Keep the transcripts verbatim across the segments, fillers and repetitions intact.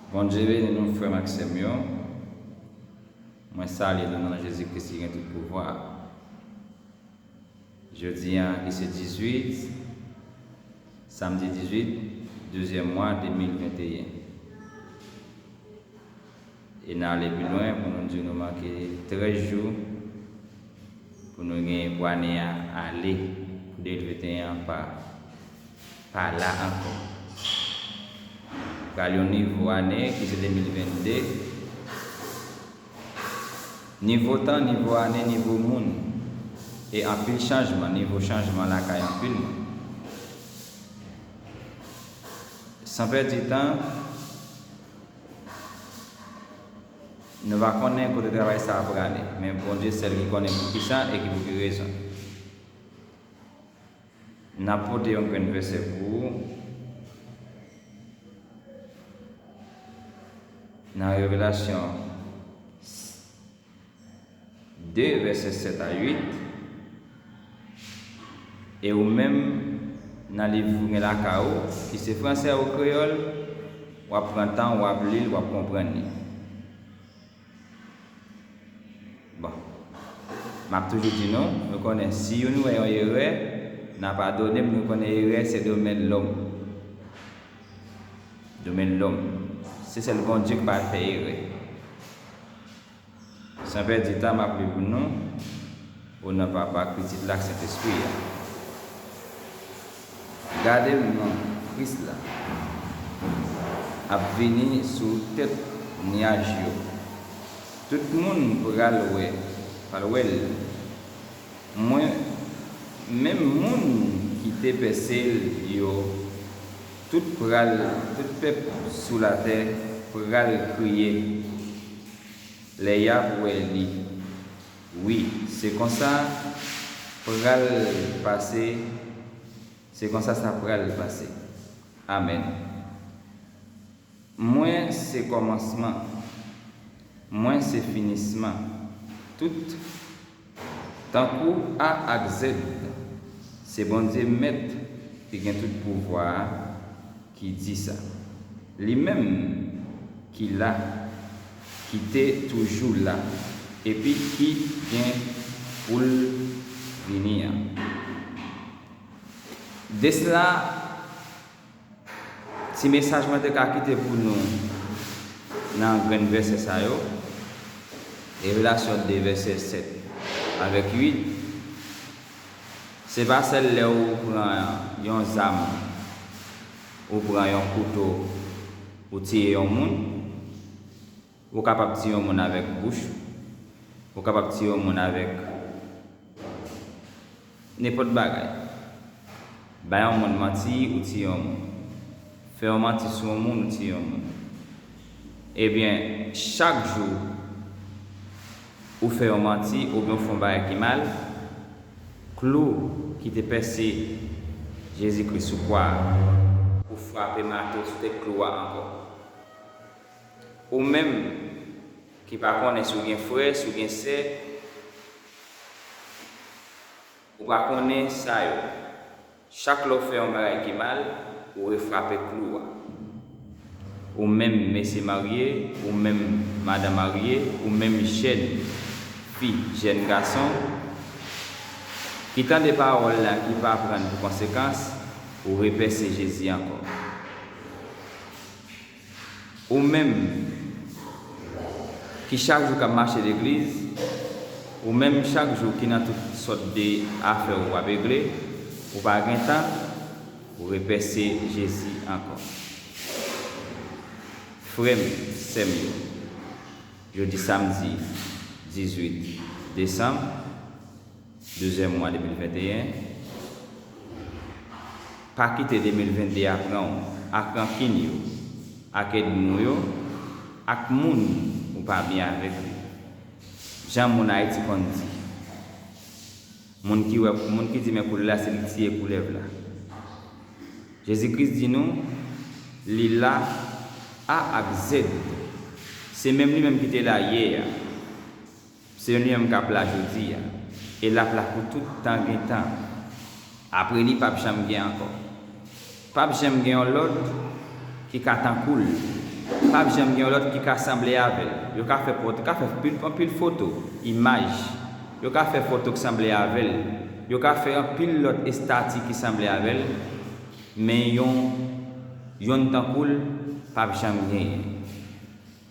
Bondye beni nou, frè m ak sè m yo. Mwen salye nou nan non Jezi Kris ki gen tout pouvwa. Jodi a, ki se dizuit, samdi dizuit, douzyèm mwa de mil venteyen. E n ale pi lwen pou nou di nou manke trèz jou pou nou genyen pou ane a ale, pou de mil venteyen an pa, pa la ankò. Pral yon nivo ane ki se de mil vennde. Nivo tan, nivo ane, nivo moun. E anpil chanjman, nivo chanjman lakay anpil moun. San pèdi tan, nou pa konnen kote travay sa a prale, men Bondye sèl ki konnen poukisa e ki pou ki rezon. N ap pote yon grenn vèsè pou ou. Nan Revelasyon de, vèsè sèt a uit. E ou menm, nan liv ou gen lakay ou, ki se fransè ou kreyòl, w ap pran tan, w ap li l, w ap konprann li. Bon, m ap toujou di nou, nou konnen si youn wè yon erè, n a padone m, nou konnen erè se domèn lòm. Domèn lòm. Se sèl Bondye ki pa fè erè. San pèdi tan, m ap li pou nou, o non Papa, k Pitit la, k Sentespri a. Gade, m nan Kris la ap vini sou tèt nyaj yo. Tout moun pral wè, pral wè l. Mwen, menm moun ki te pèse l yo, tout pral, tout pèp sou latè pral kriye lè y ap wè li. Wi, se konsa pral pase, se konsa sa pral pase. Amèn. Mwen se kòmansman, mwen se finisman, tout, tankou A ak Z. Se Bondye Mèt ki gen tout pouvwa a ki di sa. Li menm ki la, ki te toujou la, epi ki gen pou l vini an. De sela, ti mesaj mwen te ka kite pou nou nan grenn vèsè sa yo, Revelasyon de vèsè sèt avèk uit, se pa sèl lè ou pran yon zam, ou pran yon kouto, ou tiye yon moun, ou kapab tiye yon moun avèk bouch ou, ou kapab tiye yon moun avèk nenpòt bagay. Bay yon moun manti, ou tiye yon moun. Fè yon manti sou yon moun, ou tiye yon moun. Ebyen, chak jou ou fè yon manti oubyen ou fè yon bagay ki mal, klou ki te pèse Jezi Kris sou kwa a, ou frape mato sou tèt klou a ankò. Ou menm ki pa konnen si w gen frè, si w gen sè, ou pa konnen sa yo. Chak lè w fè yon bagay ki mal, ou refrape klou a. Ou menm mesye marye, ou menm madan marye, ou menm jèn fi, jèn gason, ki tande pawòl la, ki pa pran l pou konsekans, ou repèse Jezi ankò. Ou menm ki chak jou k ap mache legliz, ou menm chak jou ki nan tout sòt de afè w ap regle, ou pa gen tan, ou repèse Jezi ankò. Frè m, sè m yo, jodi samdi dizuit desanm, douzyèm mwa de mil venteyen, pa kite de mil vennde a pran w ak rankin yo, ak ènmi yo, ak moun ou pa byen avèk li. Jan moun Ayiti konn di, moun ki wè, moun ki di men koulèv la, se li ki tiye koulèv la. Jezi Kris di nou, li la A ak Z. Se menm li menm ki te la yè a. Se li menm k ap la jodi a, e l ap la pou tout tan gen tan. Apre li, p ap janm gen ankò. P ap janm gen yon lòt ki ka tankou l. p ap janm gen yon lòt ki ka sanble avè l. Yo ka fè pòt-, ka fè pil, anpil foto, imaj. Yo ka fè foto k sanble avè l. Yo ka fè anpil lòt estati ki sanble avè l. Men yon, yonn tankou l, p ap janm genyen.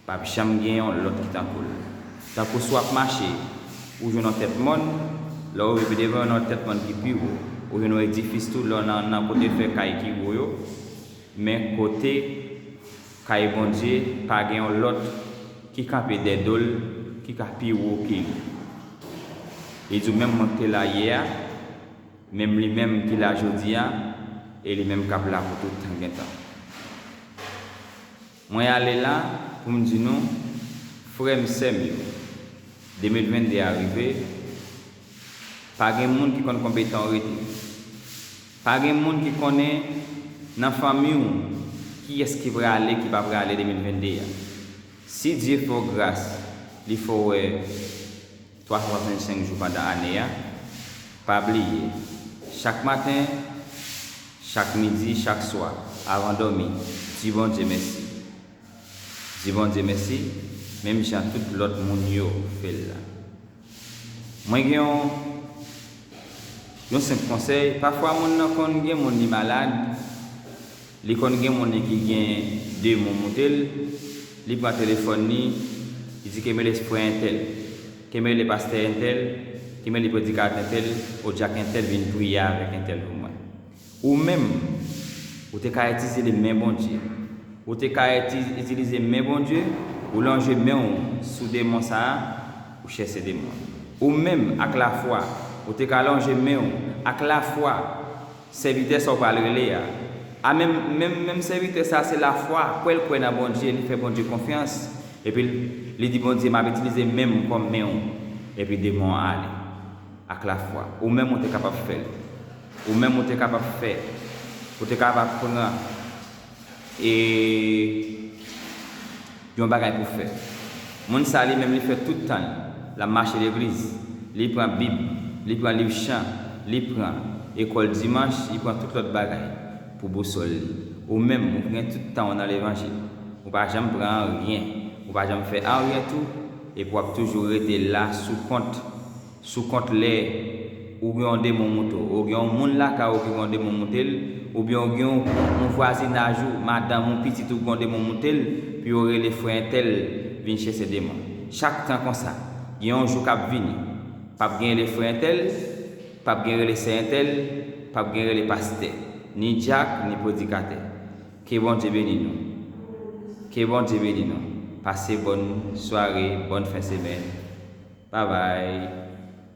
P ap janm gen yon lòt ki tankou l. Tankou si w ap mache, ou jwenn yon tèt mòn, lè w rive devan yon tèt mòn ki pi wo, ou jwenn yon edifis tou, lè w nan, nan kote fè kay ki wo yo, men kote kay Bondye pa gen yon lòt ki kanpe dèyè do l, ki ka pi wo ke li. Li di w, menm mwen ki te la yè a, menm li menm ki la jodi a, e li menm k ap la pou tout tan gen tan. Mwen ale la pou m di nou, frè m, sè m yo, de mil venn de a rive, pa gen moun ki konn konbyen tan w rete. Pa gen moun ki konnen nan fanmi w kiyès ki prale, ki pa prale de mil venn de a. Si Dye fè w gras, li fè w wè twa san swasannsenk jou pandan ane a, pa bliye, chak maten, chak midi, chak swa, avan dòmi, di Bondye mèsi. Di Bondye mèsi, menm jan tout lòt moun yo fè l la. Mwen gen yon, yon senp konsèy, pafwa moun nan konn gen moun li malad, li konn gen moun li ki gen demon moute l, li pran telefòn li, li di, "Kenbe le frè entèl, kenbe le pastè entèl, kenbe le predikatè entèl, o dyak entèl vin priye avèk entèl pou mwen." Ou menm, ou te ka itilize men Bondye. Ou te ka iti-, itilize men Bondye, ou lonje men w sou demon sa a, ou chèse demon an. Ou menm, ak lafwa, ou te ka lonje men w, ak lafwa, sèvitè sa w pral rele a. A menm, menm, menm sèvitè sa a, se lafwa, kwè l kwè nan Bondye, li fè Bondye konfyans, epi l, li di Bondye, "M ap itilize men m kòm men w," epi demon an ale. Ak lafwa. Ou menm, ou te kapab fè l. Ou menm, ou te kapab fè. Ou te kapab pran, e, yon bagay pou fè. Moun sa, li menm, li fè tout tan l ap mache legliz. Li pran Bib, li pran liv chan, li pran ekòl dimanch, li pran tout lòt bagay pou bousòl li. Ou menm, ou gen tout tan w nan levanjil. Ou pa janm pran anyen. Ou pa janm fè anyen tou. Epi w ap toujou rete la sou kont sou kont lè ou gen yon demon moute w, ou gen yon moun lakay ou ki gen yon demon moute l, oubyen ou gen yon, yon vwazinaj ou, madanm ou, pitit ou gen yon demon moute l, pou yo rele frè entèl vin chèse demon. Chak tan konsa, gen yon jou k ap vini, p ap gen rele frè entèl, p ap gen rele sè entèl, p ap gen rele pastè, ni dyak, ni predikatè. Ke Bondye beni nou. Ke Bondye beni nou. Pase bòn sware, bòn fen semèn. Babay.